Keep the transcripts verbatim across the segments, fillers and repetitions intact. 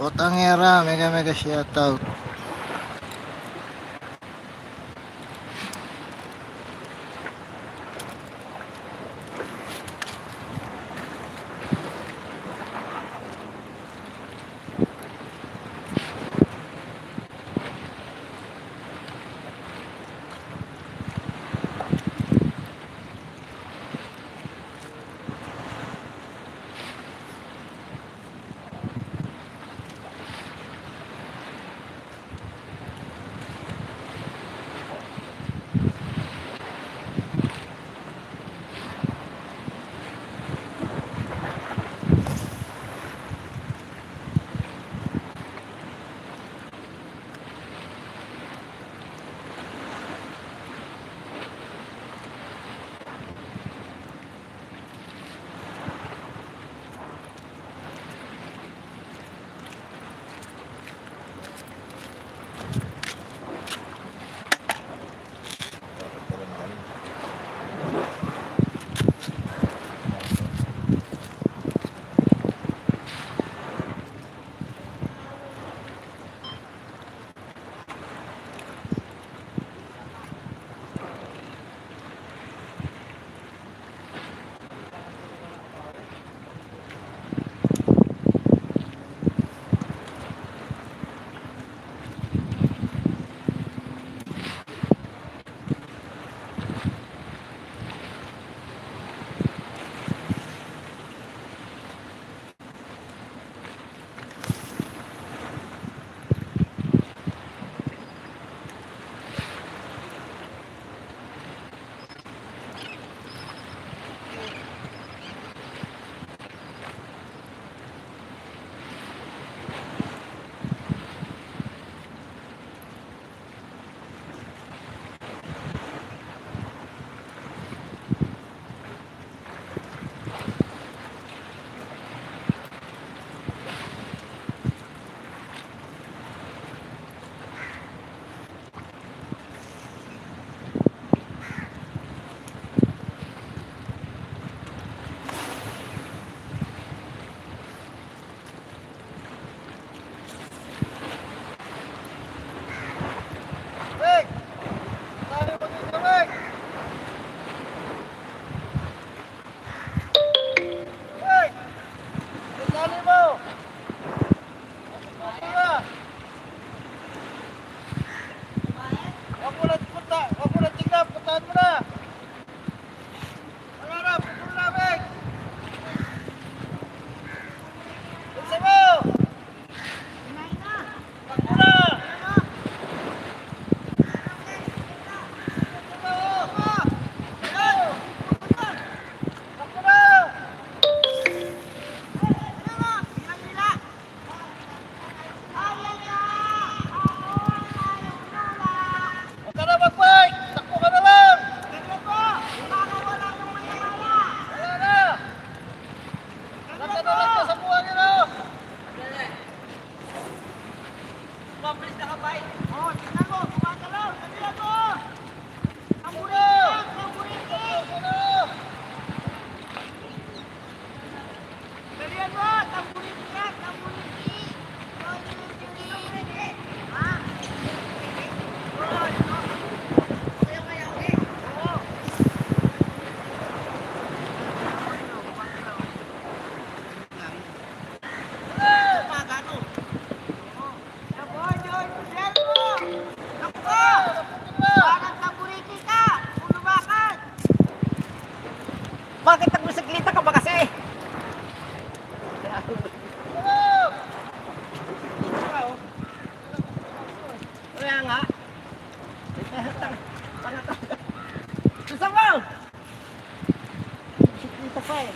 Putang era, mega mega shout out. Hoy! Sandali mo! Wag mo na! Wag mo na punta! Wag mo na tignan! Puntahan mo na! Wala na! Putol na, Beng! Bilisan mo! Takbo na! Takbo na! Huwag ka na mag-bike! Takbo ka na lang! Wala na! Lagyan na lang sa buwan yun, oh! Mabilis na ka, bike. Oh, tingnan mo, gumagalaw. Dalian mo. Tamburiti, tamburiti. Dalian mo, tamburiti na, tamburiti. Bakit nagbisiklita ka pa kasi? Kaya nga. Susabaw! Bisiklita pa eh.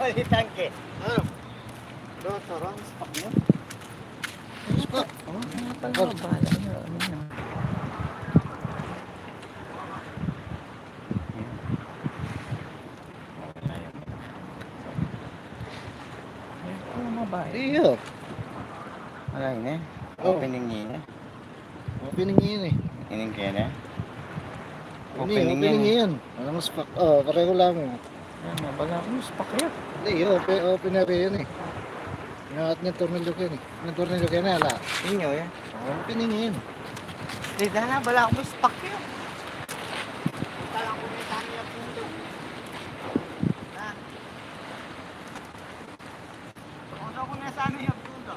Ay, tangke. Ano? Ano, sarang? Spak mo? Spak. Oh, ano pala, bala na, ano na. Ay, ano, babae? Iyo. Wala yun eh. Oh. Opening yun eh. Opening yun eh. Opening kaya na? Ini, opening yan. Alam mo, spak. Oh, pareho lang. Yan, mabala ko yung spak yan. Hindi, yun, open, open na rin yun eh. Inangat niya tornilyo ko yun eh. Yung tornilyo ko yun eh, ala. Inyo yan. Oh, opening yun. Hindi na, bala ko yung spak yan. Kala ko may tani yung pundo. Ha? Kung sa ko na sana yung pundo.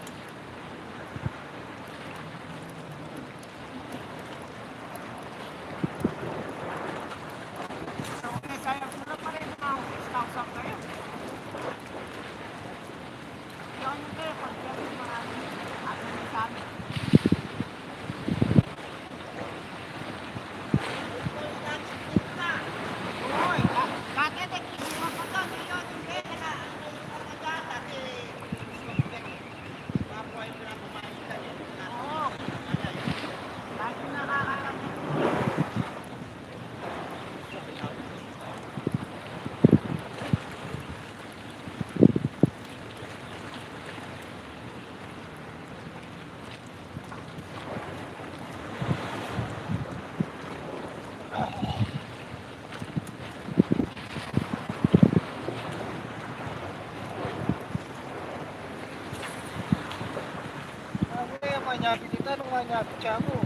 Ano kaya manyabi kita nung manyabi siya mo?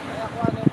Kaya ko ano yung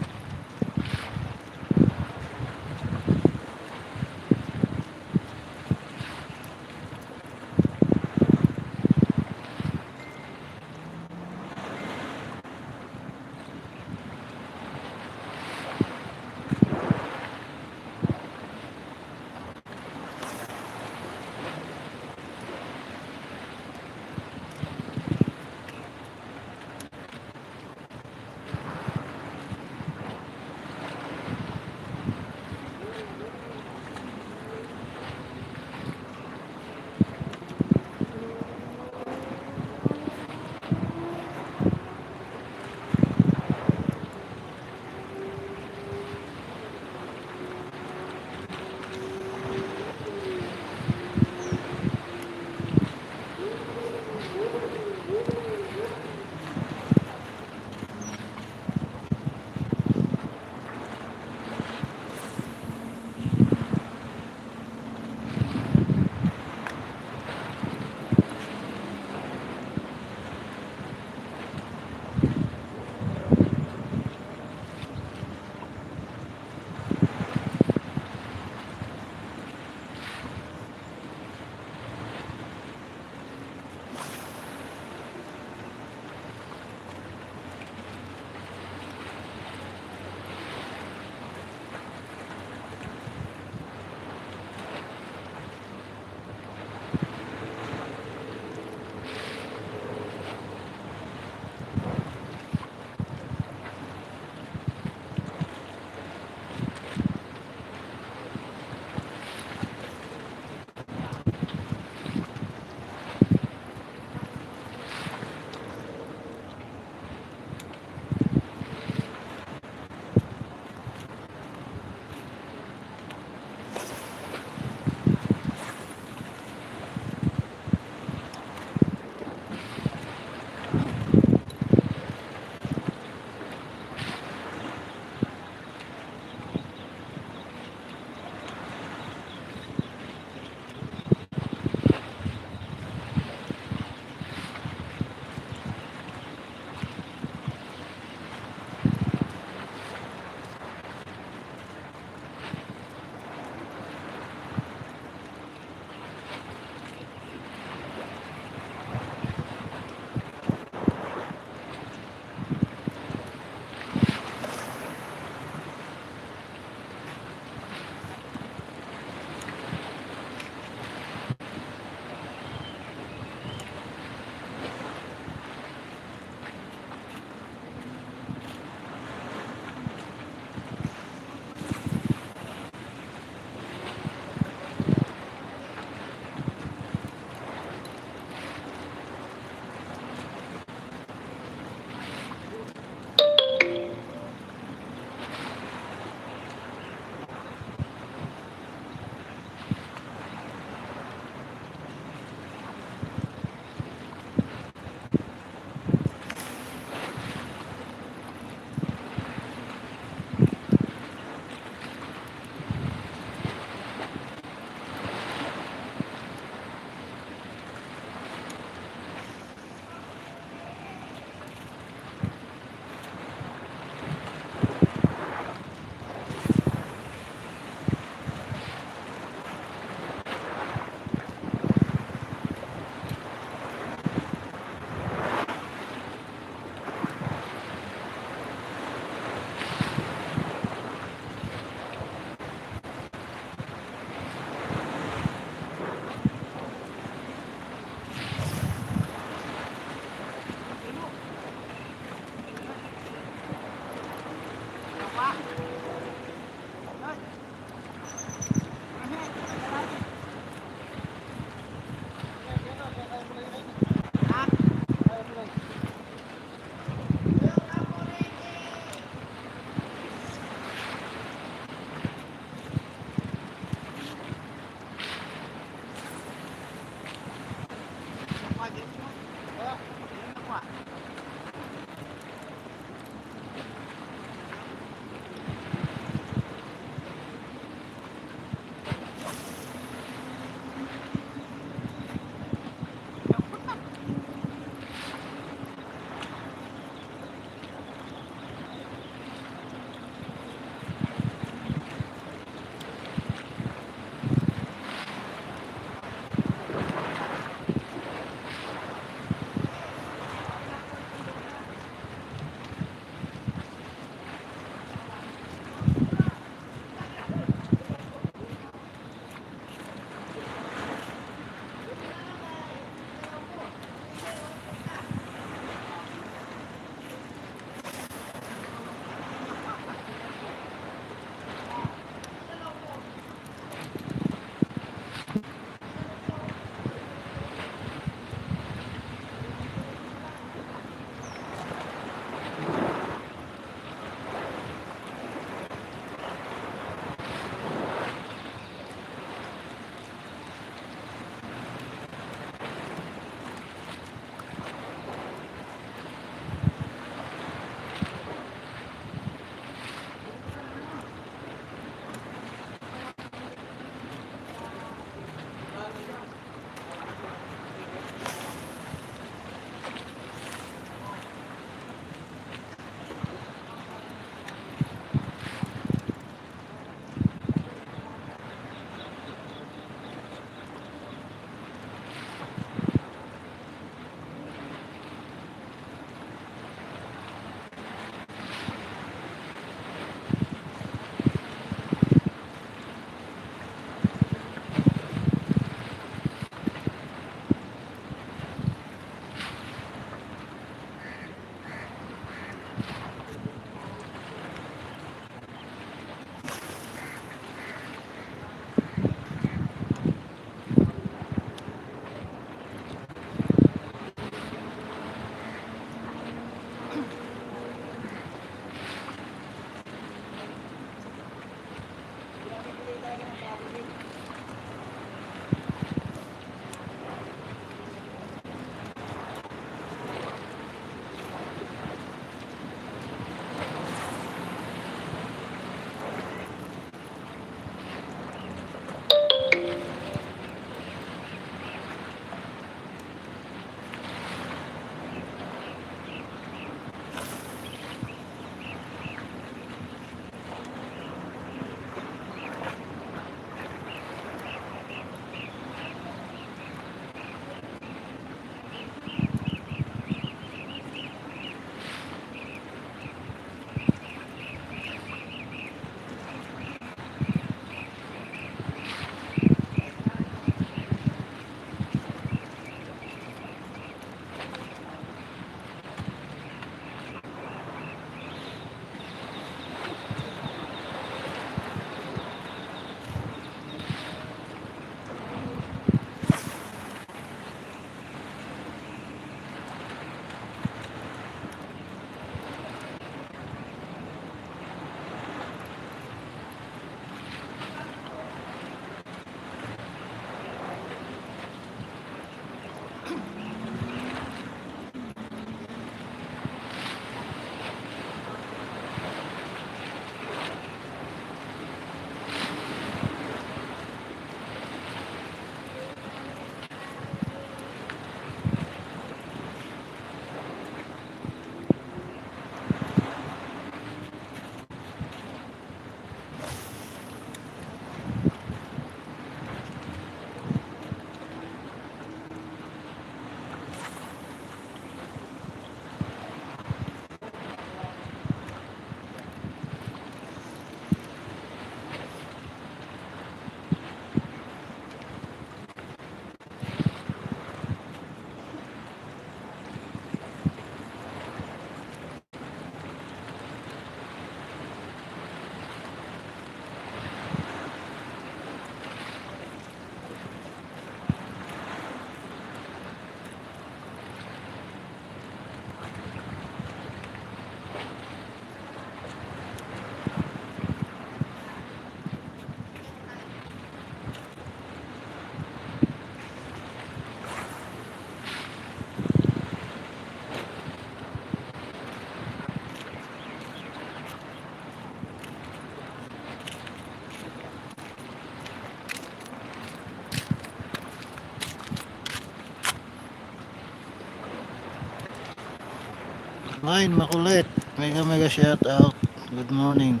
Main makulit. Mega, mega shout out. Good morning.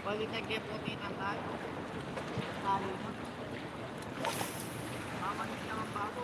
Balik na kaya po tinanggal. Tali na. Mamanis na ang bago.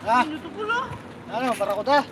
Ha? Ano to, kulo? Ano, barakuda?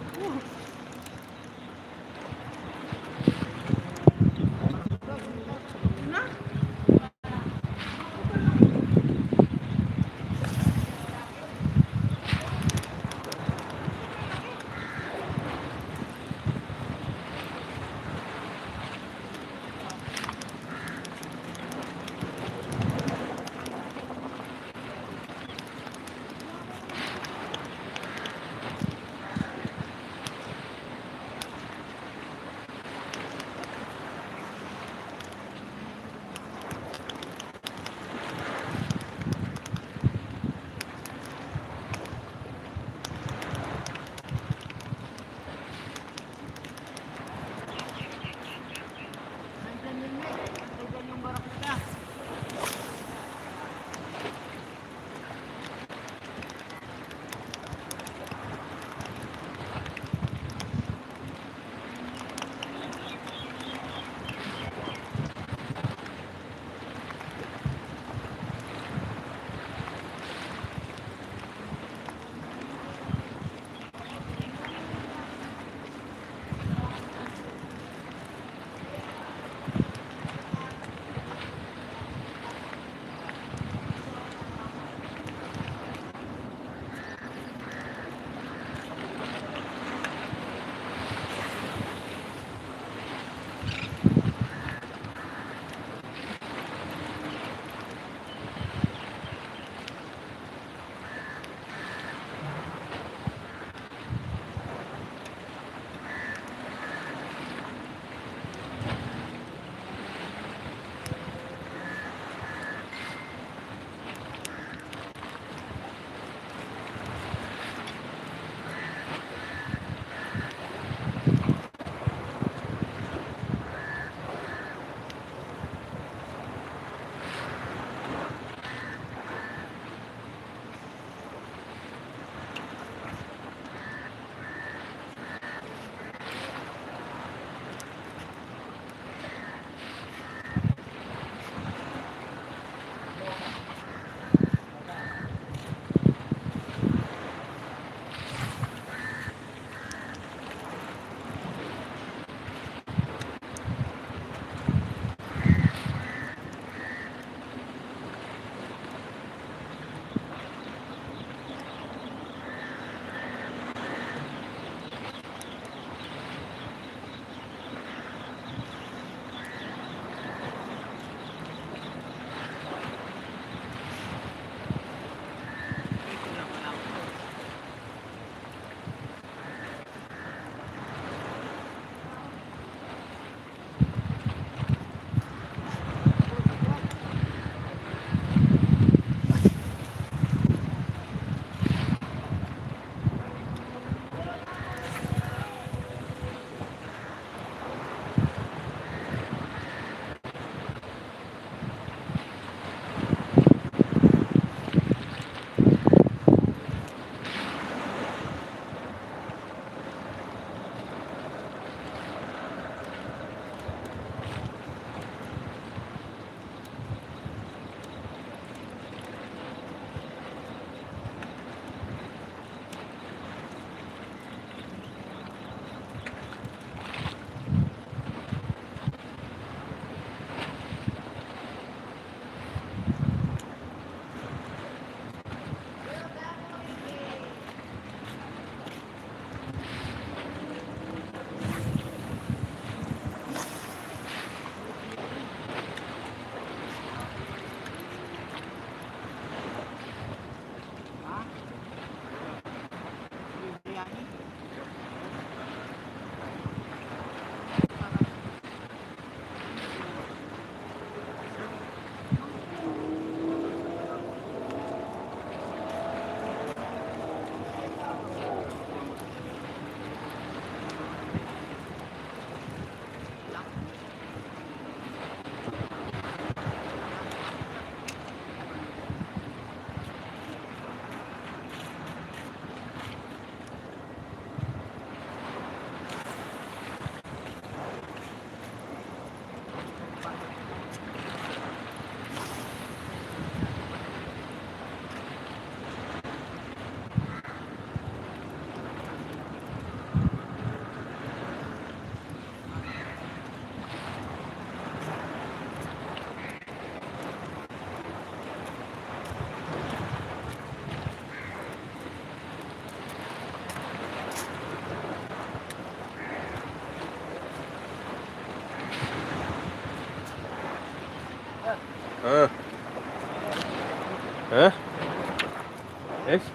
Yes.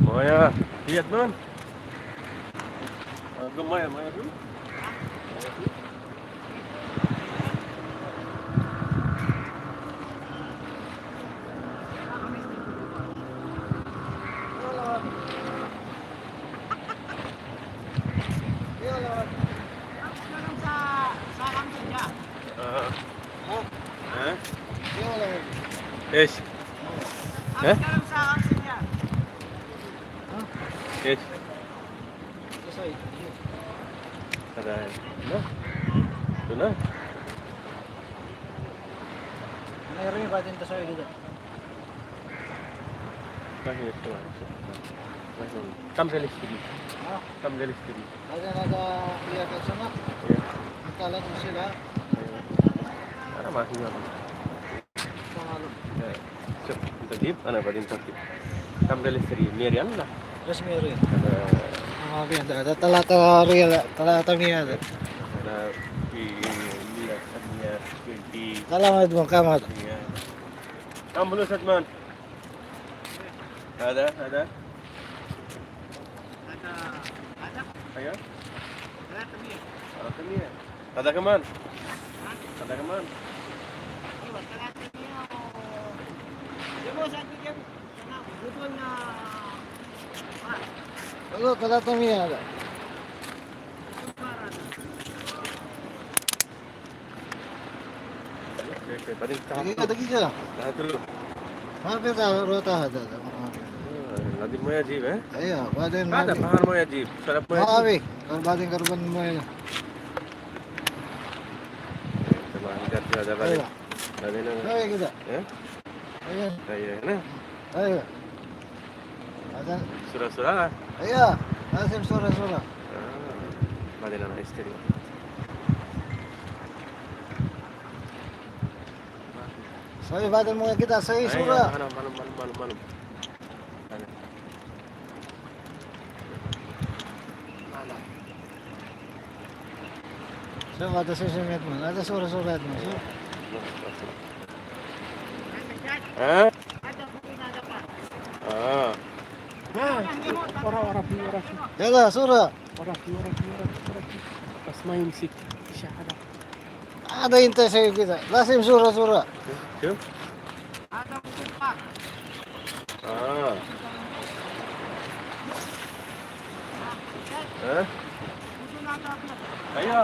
Maya, liat man. Aga maya, maya tu. Ah. Ha? Yes. Ha? Yes. Ada. Ito na. Ano yung rin yung patin to sa'yo dito? Bakit ito? Bakit? Tamgalis ko dito. Ha? Tamgalis ko dito. Ada na sa iya ka sama. Iya. Magkalat mo sila. Iya. Para mahinga ko. Pangalan. Iya. So, ito, di, ano ba din ito? Tamgalis ko dito. Merian na. Yes, Merian. Ada. Ang mga biyan, ada, ada, talata, real, talata niya, ada. Ada, i, i, iya, iya, i, i. Salamat mo, kamat. Iya. Ambulance man. Ada, ada. Ada, ada. Ayo. Ada kami. Ada kami. Ada kami. Ano, talata niya, ada. Oke, oke, paling cakep. Dagi ka, dagi ka. Nah, itu dulu. Mampir ka, ruta, ada, ada. Ah, lagi mo ya, Jeep, eh? Iya, baden ada, lagi. Pahar mo ya, Jeep. Sarap mo ya, Jeep. Abi, kalau baden karuban mo ya. Coba angkat, ada baden. Iya. Baden apa? Iya, kita. Ya? Iya. Iya, nah. Iya. Ada. Sura-sura lah. Iya, lasim sura-sura. Ah, bali na lang istri. Sa ibadan mo kita, sa sura. Ay, ano, ano, ano, ano, ano. Ano. So, ada sa simet mo. Ada sura-sura mo. So. Ha? Ah. Ah. Ora, ora, pi, ora, pi. Yala, sura. Ora, pi, ora, pi, ora, pi, ora, pi. Pas main sik. Siya ada. Ada inte sa kita. Lasim sura-sura. Siya? Ah. Ha? Kaya.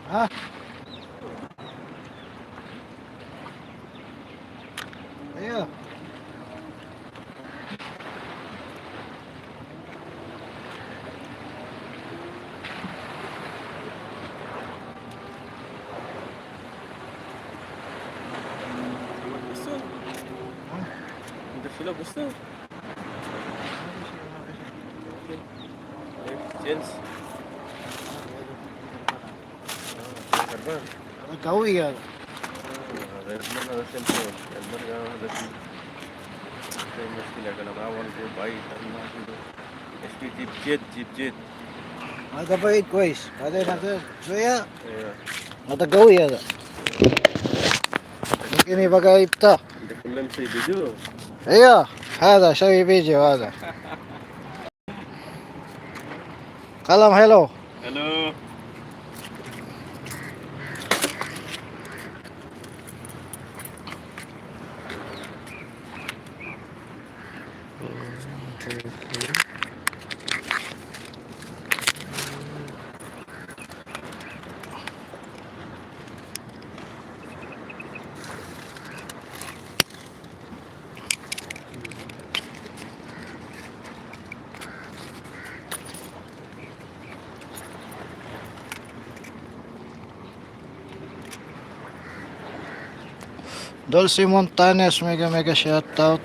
Ha? Ayo. Gusto. Ha? Hindi sila gusto. Okay. Next, Jens. Ah, Herman. Ikaw yan. Ah, Herman na siyempre. Herman na siyempre. Famous kila Kalamawan ko, bay, tama ko. S P Jeep Jet, Jeep Jet. Ada pa eight, guys. Ada na, sir. So, yeah. Yeah. Matagaw yan. Ini bagay ito. Hindi ko lang sa video. Ayo, ada sa video, ada. Kalam, hello. Hello. Dulce Montanes, mega, mega shout out.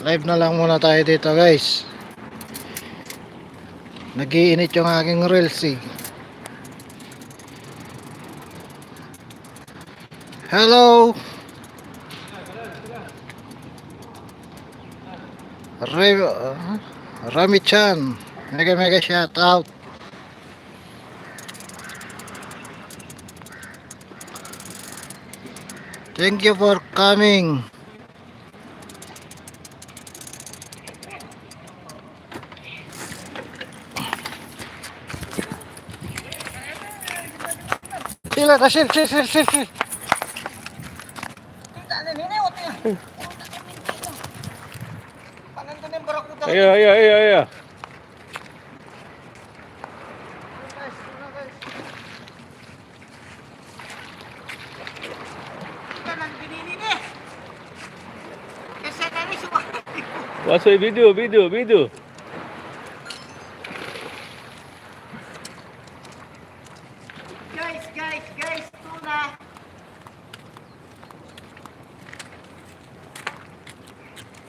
Live na lang muna tayo dito, guys. Nag-iinit yung aking reels, eh. Hello. Re-, uh, Rami Chan. Mega, mega shout out. Thank you for coming. Sila, sila, sila, sila, sila. Ayo, ayo, ayo, ayo. Wasa video, video, video. Guys, guys, guys, tuna.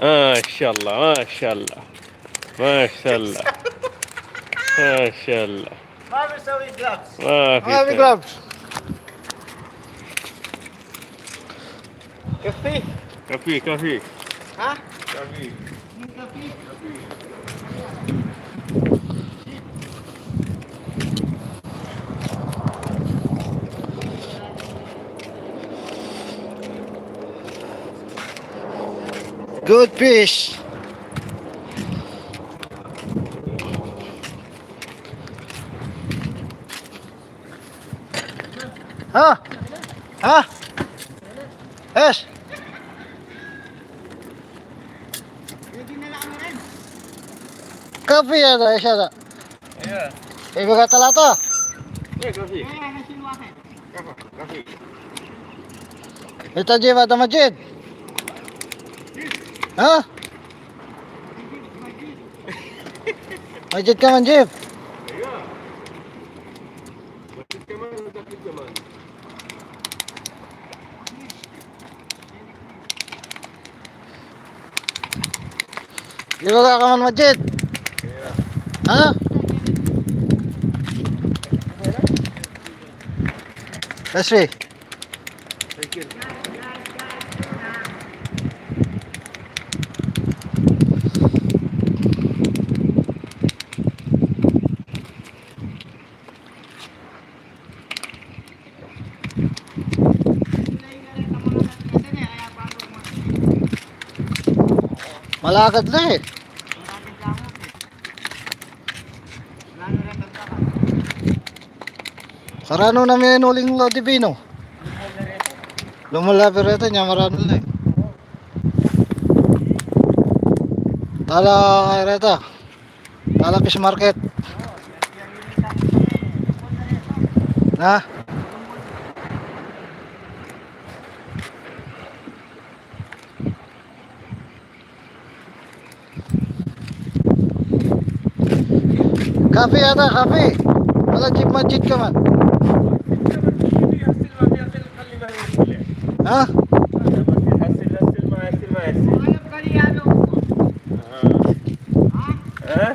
Mashallah, mashallah. Mashallah. Mashallah. Mami sa with gloves. Mafi. Mami sa gloves. Kafi. Kafi, kafi. Ha? Kafi. Kafi. Good fish. Ha? Ha? Yes. Kafi yata, yes yata. Iya. Iba ka talata. Iya, kafi. Kafi, kafi. Ita, Jim, ata Majid. Ha? Majid ka man, Jim. Iya. Majid ka man, Majid ka man. Di ba ka man, Majid? Ha? Leslie. Malakad na eh. Karanu na mi nuling lo divino. Lumala pa reta, nya maranu na. Tala reta. Tala fish market. Na? Kape ata, kape. Wala jeep, ma-jeep ka man. Ha? Ha?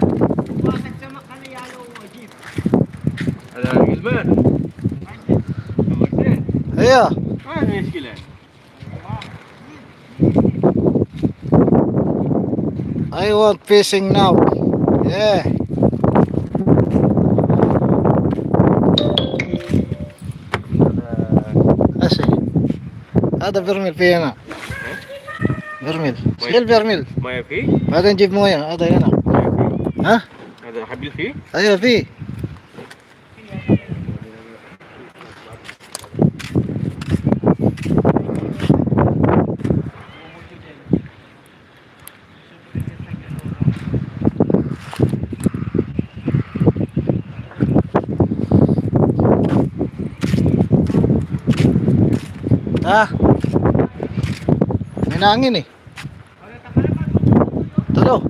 Ada Gilbert. Iya. Ah, ini sekali. I want fishing now. Yeah. Kasi. Ada bermil pia na. Bermil. Skill bermil. Maya pi? Ada yang jeep mo yan. Ada yan, ah. Maya pi? Ha? Ada habil pi? Ayo, pi. Ah, may nangin eh. Talo.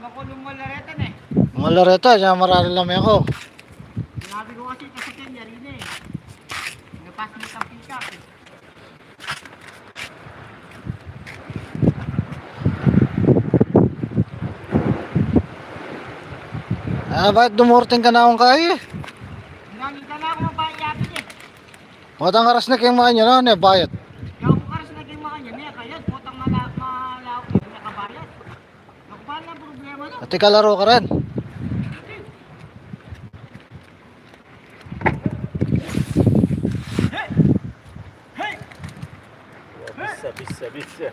Makulong mo lareta na eh. Mga lareta, siya marami lang ako. Sinabi ko kasi, kasi kanya rin eh. Napas mo sa pick-up eh. Ah, bakit dumurting ka na akong kaya eh? Nangin ka na ako mabaya eh. Matang aras na keng makanyan, ne, bayat. Yaw, bukaras na keng makanyan, ne, kaya, putang mala-, malaw, ne, kabayat. Naku, paano ang problema, no? Ati kalaro ka rin. Bisa, bisa, bisa.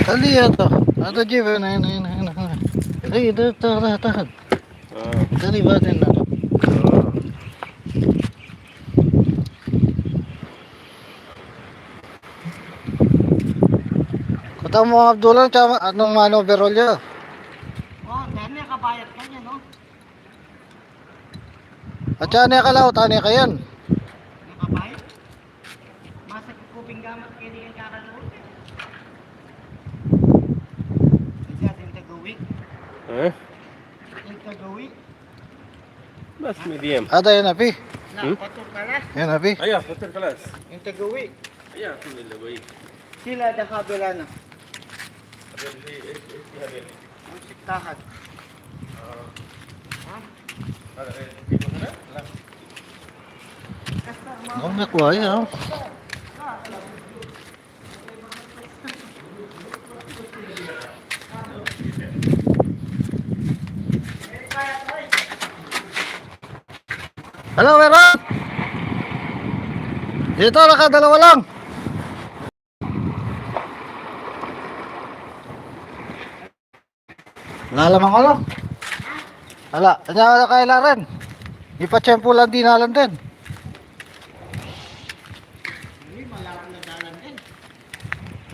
Tali yata. Ata jiba na, na, na, na, na. Ay, ito, ito, ito, ito. Ah. Tali ba din na? Ah. Kota mo, Abdullah, tsaka anong mano overall ya? Oh, dahil may kabayat ka niya, no? At saka ne ka laut, ane ka yan. Nakabay? Masa ko pinggamat kaya di kayo kakalaut. Kasi atin tagawi. Eh? Yung tagawi. Mas medium. Ada yan, api. Na, hmm? Patol ka na. Yan, api. Aya, patol ka na. Yung tagawi. Aya, atin nila, boy. Sila da kabila na. Habil, eh, eh, eh, habil. Ang sikahan. Ah. Ha? Para, eh, dito ka na? Wala. Kasama. Ang nakuha yan, oh. Hello, meron? Dito, nakadalawa lang. Lalaman ko, no? Ala, anya wala kay Laren. Ipatsyempo lang dinalan din.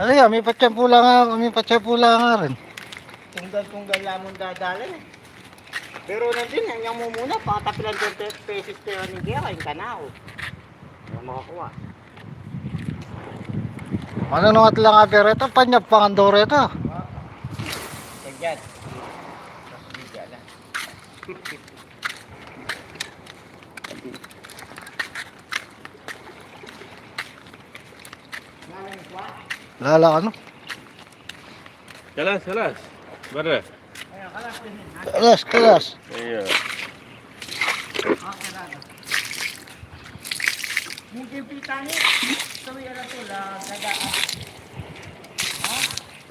Ano yan? May patsyempo lang nga, may patsyempo lang nga rin. Tunggal-tunggal lamang dadalhan eh. Pero nandun, yang, yang mumuna, pakatapilan twenty pesos pero ni Gera, yung tanaw. Yung makakuha. Ano nung at lang nga pero ito, panyap pang andore ito. Kagyan. Mas bigyan na. Lala, ano? Kalas, kalas. Bara. Kalas, kalas. Iya. Mungkin pitani, sawi ara to la, gada.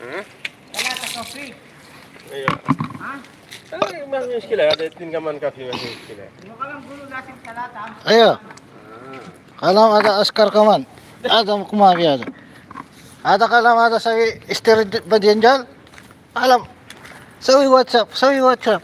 Ha? Kalas, coffee. Iya. Ha? Ay, mas miskila, ada tin kaman kapi mas miskila. Ayo. Kalam ada askar kaman. Ada kumabi ada. Ada kalam ada sabi isteri badian jal. Kalam. Sabi WhatsApp, sabi WhatsApp.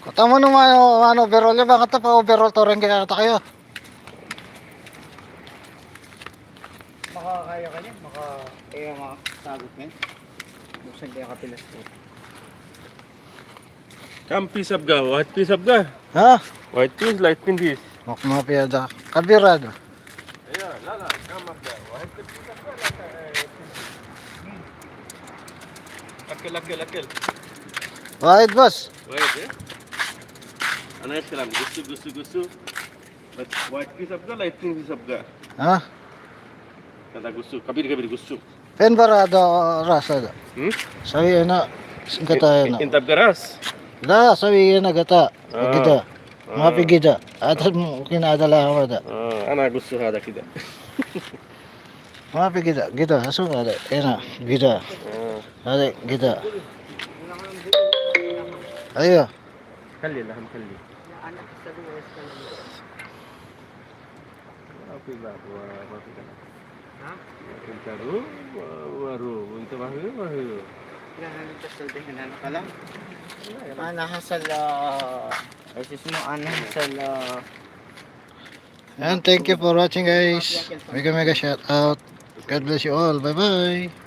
Kota mu naman yung ano, overall ya, bakit pa overall to rin kaya tayo? Makakaya ka niya, maka-, eh, makasagot niya. Buksan kaya kapilas ko. Kam piece of ga, white piece of ga. Ha? White piece, light pin piece. Mak mapia da. Kabirado. Ayan, lala, kam of ga. White piece of ga, lala, eh, akil, akil, akil. White, boss. White, eh? Ano yung kalam? Gusto, gusto, gusto. White piece of ga, light pin piece of ga. Ha? Kata gusto, kabiri, kabiri, gusto. Pen barado rasa da. Hmm? Sabi na, gata na. Intab garas. Da, sabi na gata. Ah. Gita. Ah. Mapi gita. Atas mo kinadala ka da. Ah, ana gusto ka da kita. Mapi gita, gita, asu ka da. Ena, gita. Ah. Ada gita. Ayo. Kali lah, kali. Anak sa luwas ka lang. Mapi ba? Mapi ka na. Ha? Mapi ka ru, wa-, waru. Unta mapi, mapi. Kailangan yung pasal din, hinanap ka lang. Wala, wala. Ana hasal, ah, ay, sus mo, ana hasal, ah, And thank you for watching, guys. Mega, mega shout out. God bless you all. Bye-bye.